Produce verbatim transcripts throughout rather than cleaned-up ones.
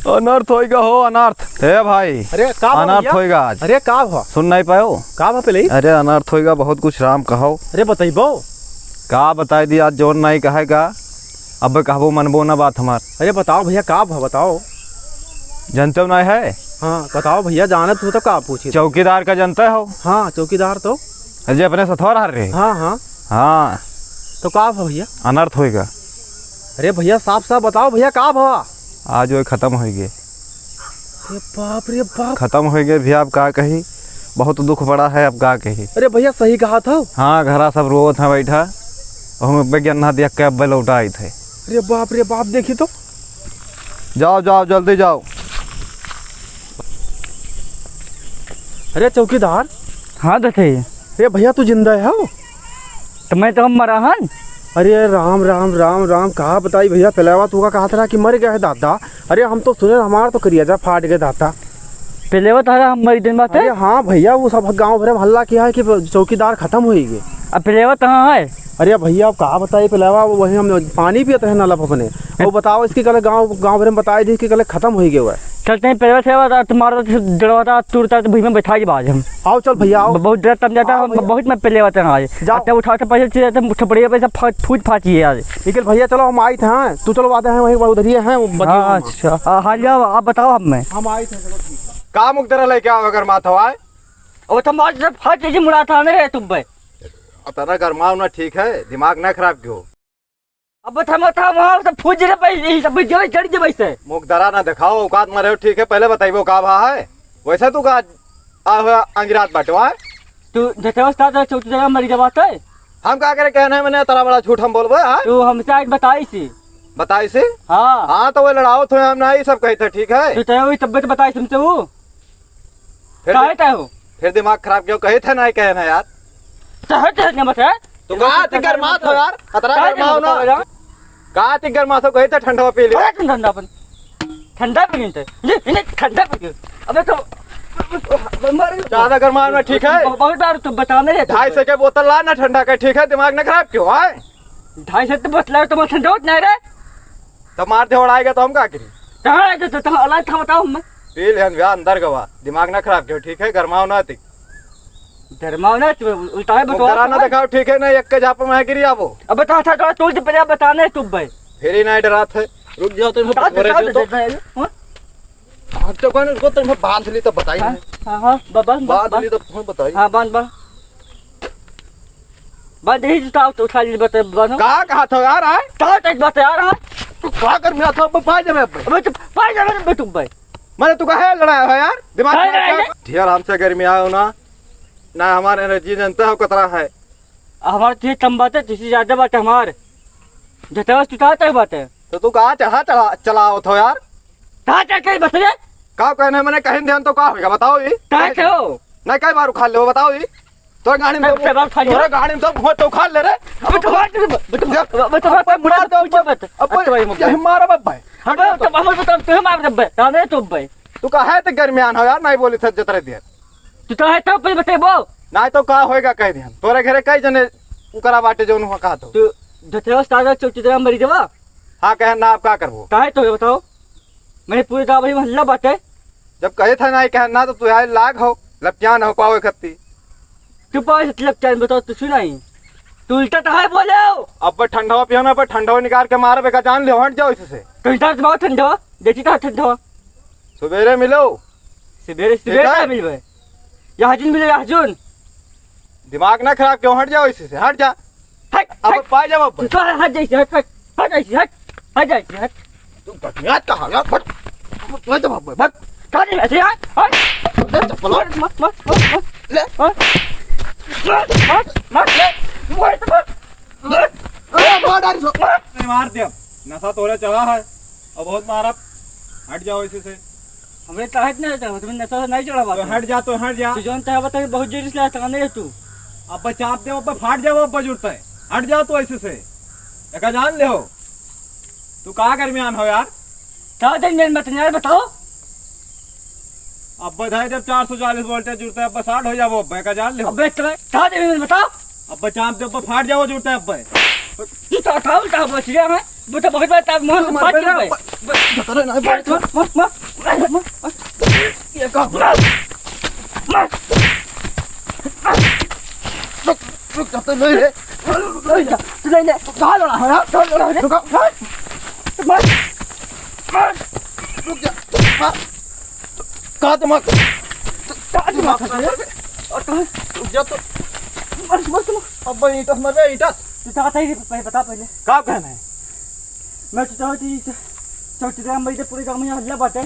अनर्थ होइगा हो, अनर्थ। ए भाई, अरे, का बा अनर्थ भैया? होइगा आज। अरे, का भा? सुन नाहीं पायो? का भा पहले? अरे, अनर्थ होइगा, बहुत कुछ राम कहो। अरे, बतइबो? का बताई दी आज, जौन नाहीं कहे का, अब कहबो मनबो ना बात हमार। अरे, बताओ भैया, का भा, बताओ। जनते हो नाहीं है? हाँ, बताओ भैया, जानत हो तो का पूछी? चौकीदार का जनते हो? हाँ, चौकीदार तो। अरे, जे अपने सथवा रह रहे। हाँ, हाँ। हाँ। तो का भा भैया? अनर्थ होइगा। अरे भैया, साफ साफ बताओ भैया, का भा? आज वो खतम होइगे। अरे बाप रे बाप। खतम होइगे भैया, अब का कही, बहुत दुख पड़ा है, अब का कही। अरे भैया, सही कहा था। हाँ, घरा सब रोवत हैं बैठा, हम बेगन्ना देख के अब लौटा आई थे। अरे बाप रे बाप, देखी तो। जाओ, जाओ, जल्दी जाओ। अरे चौकीदार। हाँ, देखे। अरे भैया, तू जिंदा है हो? तो मैं तो हम मरा हन। अरे राम, राम, राम, राम, का बताई भैया, पेलवा तू का कहत रहा कि मर गया है दादा। अरे हम तो सुने, हमार तो करिया जा फाट गए दादा। पेलवा तो हम मरी दिन बात है। अरे हाँ भैया, वो सब गाँव भरे में हल्ला किया है कि चौकीदार खतम होइगे। अब पेलवा कहाँ है? अरे भैया, अब का बताई, पेलवा वही हम पानी पियत है नलप अपने। वो बताओ, इसकी कल गाँव, गाँव भरे में बताई दी कि कल खतम होइगे हुआ है। चलते हैं, पेलवा से आवा, तुम्हारा तो डरवा था, तुरता तो भुइयां बैठा के बाज हम। आओ, चल भैया, आओ। ब-, बहुत डर तम जाता, हाँ हम भैया। बहुत मैं पेलवा था आज। जाओ। अब उठा के पैसे चले, तुम थपड़िया पैसा फा-, फूट फाट ये आज। निकल भैया, चलो, हम आई थे, हाँ। तू चलो, आते हैं, वहीं उधर ही है, वो बतिया हाँ, हम। अच्छा। आ, हाँ, जाओ, आप बताओ हम में। हम आई थे, चलो, ठीक है। का मुकदरा लेके आओ अगर माथवा है? वो तो मार से फाट लीजिए, मुड़ा थाने है तुम पे। अतना गरमाओ ना, ठीक है, दिमाग ना खराब कियो। अब थमा था वहाँ सब फूट जरे पे, यही सब जरे चढ़ जरे से। मुकदरा ना दिखाओ, औकात में रहो, ठीक है, पहले बताइबो का भा है, वैसे तू का आ, अंगिरात बाटो, हाँ? तू जते उस्ताद रहे, चौथी जगह मरी जब आते। हम का करे कहने में नहीं, तरा बड़ा झूठ हम बोलबो, हाँ? तू हमसे आज बताई सी। बताई सी? हाँ। हाँ, तो वो लड़ाओ थे, हम ना, ये सब कही थे, ठीक है? तू तय हुई तबियत बताई तुमसे वो। फिर काहे दि-, तय हो? फिर दिमाग खराब क्यों? कही थे ना, कहे ना यार। तय, तय ना बता। तो कहा ती गरमात हो यार? अतरा काहे गरमाओ ना ना। बताओ यार? कहा ती गरमात हो, कही थे ठंडा पी लियो। अरे ठंडा अपन। ठंडा पी लेते। ले, इन्हें ठंडा पी ले। अबे तो, अबे मर गया। ज्यादा गरमाओ ना, ठीक है? ब-, बहुत बार तो बताने है ढाई सौ के बोतल ला ना ठंडा के, ठीक है? दिमाग ना खराब क्यों, हाँ? ढाई सौ तो बोतल है, तो ठंडा होत नहीं रे। तो मार दे, उड़ाएगा तो हम का करी? कहाँ है तो, तो अलग था, बताओ हमें। पी ले, हम अंदर गवा, दिमाग ना खराब क्यों, ठीक है? गरमाओ ना ती। गरमाओ ना, तू उल्टा है, बतवा डरा ना तो। दिखाओ, ठीक है ना? एक के झाप में गिरी आबो। अबे तो, तो, तो, तू तो पहले बताने तू भाई। फिर ही नहीं डरात है। रुक जाओ, तो बता, बता, बता, हाँ? हाँ, तो कौन उसको तो मैं बांध ली तो बताई हाँ, नहीं। हाँ, हाँ, ब-, बस, बस, बांध बस। ली तो कौन बताई? हाँ, बांध, बांध। बांध, यही तो उठा, उठा ली, बता, बांधो। कहाँ, कहाँ था यार, आए? कहाँ तक बता यार, हाँ? तू कहाँ कर, मैं था, अब पाए जावे, अब। अबे, तो पाए जावे, बे, तू भाई। माने तू काहे लड़ाया हो यार? दिमाग काहे खराब लड़ाया कर। है? ढेर हमसे गर्मी आयो ना, ना हमार एनर्जी जनता हो कतरा है। हमार तो ये कम बात है, तुझसे ज्यादा बात है हमार। जतवा तू चाहता है बात है। तो तू कहाँ चढ़ा, चढ़ा, चलाओ थो यार? कहाँ चढ़ के बतले? का कहने मने कहीं ध्यान तो का होगा बताओ ये? कहाँ के हो? नहीं, कई बार उखाड़ ले, बताओ ये। तोरे गाड़ी में कई, तो, कई बार उखाड़ ले? तोरे गाड़ी में तो बहुत तो उखाड़ ले रे। अबे तो बात, अबे तो देख, बात, अबे तो बात, अबे मार दो, पूछो मत। अबे अबे तो भाई, यही मारा बाप भाई। अबे तो बाबा तो तुम मार दे बे, रामे तो बे। तू काहे ते गर्मियान हो यार, नहीं बोली थे जतरे दिया। तू तो है तो पे बतेबो। नहीं तो का होएगा कह दिया। तोरे घरे कई जने उकरा बाटे जौन हुआ कहा तो। तू जतरे उस्ताद चौकी तरह मरी देवा। हाँ, कहे ना, अब का करबो? काहे तो ये बताओ? मैंने पूरे गाँव भर में हल्ला बाटे। जब कहे था ना, कहे ना, तो तू यार लाग हो, लपटियान हो पावे खत्ती। तू पावे से लपटियान बताओ, तू सुनाई। तू उल्टा तो है बोले हो। अब ठंडवा पियो ना, अब ठंडवा निकाल के मारे, बेका जान ले, हट जाओ इससे। ठंडा तो बहुत ठंडवा, देखी तो ठंडवा। सुबेरे मिलो। सुबेरे, ठीक सुबेरे है? का मिलबे? यहजून मिलो, यहजून। दिमाग ना खराब क्यों, हट जाओ इसी से, हट जा। हट, अब हट। पाए जाओ अब। तू तो हट जा इसे, हट, हट, हट जा इसे, हट, हट जा इसे, हट। तू बदमाश कहाँ गया? फट। मैं तो भाग, फट। कहाँ नहीं ऐसे यार? हट। ले चप्पल। मत, मत, मत, मत, मत। ले। हट। मत, मत, ले। मत, मत। ए, मार डाल इसको। नहीं, मार दिया। नशा तोरे चढ़ा है। अब बहुत मारब। हट जाओ इसी से। हमें तो हट नहीं चढ़ा, तुम्हें नशा से नहीं चढ़ा तो बात है। हट जा, तो हट जा। तू जौन चाहे बता, बहुत जोर से लगा, नहीं है तू। अब चाप दे, अब फाट जाओ, अब जुड़ता है। हट जाओ तो ऐसे से। एका जान ले हो। तू कहाँ गर्मियान हो यार? कहाँ गर्मियान मत यार, बताओ। अब बधाई जब चार सौ चालीस वोल्टेज जुड़ता है, अब साठ हो जाओ, अब एका जान ले हो। अबे, तुम्हें कहाँ गर्मियान बताओ? अब चाप दे, अब फाट जाओ, जुड़ता है, अब। तू तो उठाओ, उठाओ, बस ये हमें। बेटा, बहुत बार तार मोहन से मार, फाट मार, चुका है। मार, मार, मार, मार, मार, मार, मार, मार। ये का? मार। रुक, रुक, जाते नहीं रे। ले जा, ले ले। कहाँ लड़ा है यार? कहाँ लड़ा है? रुको। मार। मार। रुक जा। मार। का दिमाग? का दिमाग है? और कहाँ? रुक जा तो। मत, मत, मत। अब्बे ईंटस मरबे, ईंटस। तू चाहता ही नहीं, पहले बता पहले। का कहना है? मैं तो चाहती चौ-, चौथी राम भाई से पूरे गाँव में हल्ला बाटे।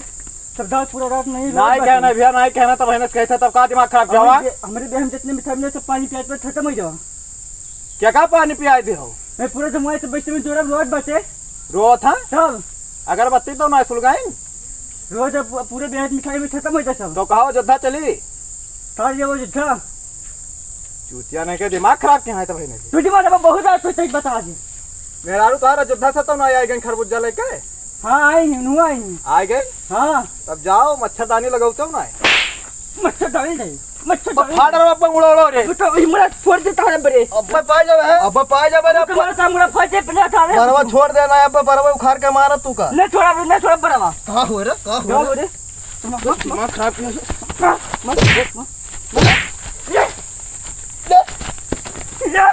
सब रात, पूरा रात नहीं, नहीं रोज कहना बाटे। भैया, नहीं कहना, तब है ना कहता, तब का दिमाग खराब किया हुआ? हमरे बे-, हमरे बे हम जितने मिठाई मिले, सब पानी पियाज पर खत्म हो जावा। क्या का पानी पियाई दे हो? मैं पूरे जमुआ से बैठते में जोरा रोज बाटे। रोज था? तब? अगरबत्ती तो ना सुलगाइन? रोज अब पूरे बेहद मिठाई में खत्म हो जाए सब। तो कहो अयोध्या चली? कहाँ जाओ अयोध्या? चूतिया नहीं के दिमाग खराब किया है तो भाई नहीं। तू दिमाग अब बहुत रात सोचते ही बता दे। मेहरारू तोहार अयोध्या से तो ना आई गई खरबूजा लेके? हाँ, आई हूँ, आई हूँ। आ गए? हाँ। तब जाओ, मच्छरदानी लगाओ तो ना। मच्छरदानी नहीं, मच्छरदानी। फाड़ रहा अपन उड़ा उड़ा रे। बेटा, ये मुड़ा छोड़ देता है बरे। अब्बे पाए जावे है। अब्बे पाए जावे रे, तो अब्बे। तुम्हारा काम मुड़ा फाड़ दे, पहले उठा ले। बरवा छोड़ देना है, अब्बे बरवा उखाड़ के मारा तू का। नहीं छोड़ा, नहीं छोड़ा बरवा। कहाँ हो रे? कहाँ हो रे? दिमाग खराब किया है। मत, मत, मत। ये, ये, ये।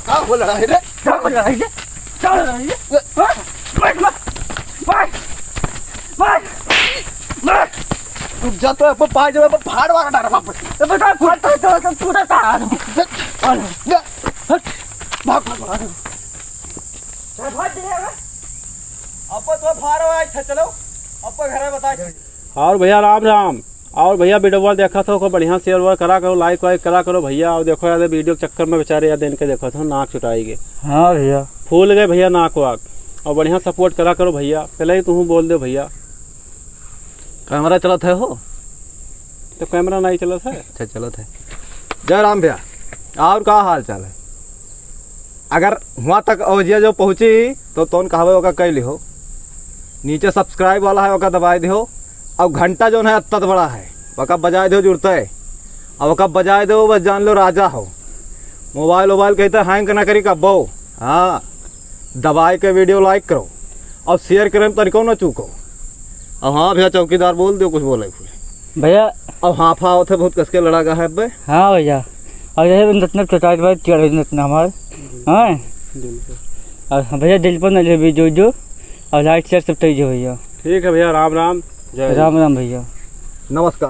का हो लड़ाई रे? का हो लड़ाई रे? का हो लड़ाई रे? हाँ? मार, मार, मार, मार, मार। रुक जा तो, अब पाए जावे, अब फाड़ मारा डारा बाप। अब बता, फाड़ तो, तो, तो, पूरा तार। जा, जा, हट, भाग, भाग, भाग। अब तो फाड़ हुआ है, अच्छा, चलो, अब घर में बता। और भैया राम राम। और भैया वीडियो देखत हो, ओको बढ़िया share वेयर करा करो, like वाइक करा करो भैया। और देखो यार, वीडियो के चक्कर में बेचारे यार इनके देखत हो, नाक चुटाई गए। हाँ भैया। फूल गए भैया नाक वाक। और बढ़िया support करा करो भैया। पहले ही तुहूँ बोल दो भैया। कैमरा चलत है हो? तो कैमरा नहीं चलत है। अच्छा, चलत है। जय राम भैया, और का हाल चाल है? अगर हुआँ तक औजिया जो पहुँची, तो तोन कहवे ओका कइ लिहो। नीचे subscribe वाला है, ओका दबाइ दिहो। और घंटा जोन है, अत्ता बड़ा है, ओका बजाइ दिहो, जुड़ते। और ओका बजाइ दिहो, बस जान लो राजा हो। मोबाइल वोबाइल कहते hang ना करी कब्बो। हाँ, दबाइ के वीडियो like करो और share करे में तनिको ना चूको। अब हाँ भैया, चौकीदार बोल दो, कुछ बोले कुछ। भैया। अब हाफा आवत है, बहुत कसके लड़ा गा है अब्बे। हाँ भैया, और यही बंद इतना चटाई भाई, तेरा बंद इतना हमार। हाँ। बिल्कुल। और हाँ भैया, दिल पर न ले वीडियो जो, और like share सब चाहिए भैया। ठीक है भैया, राम राम, जय राम राम भैया। नमस्कार।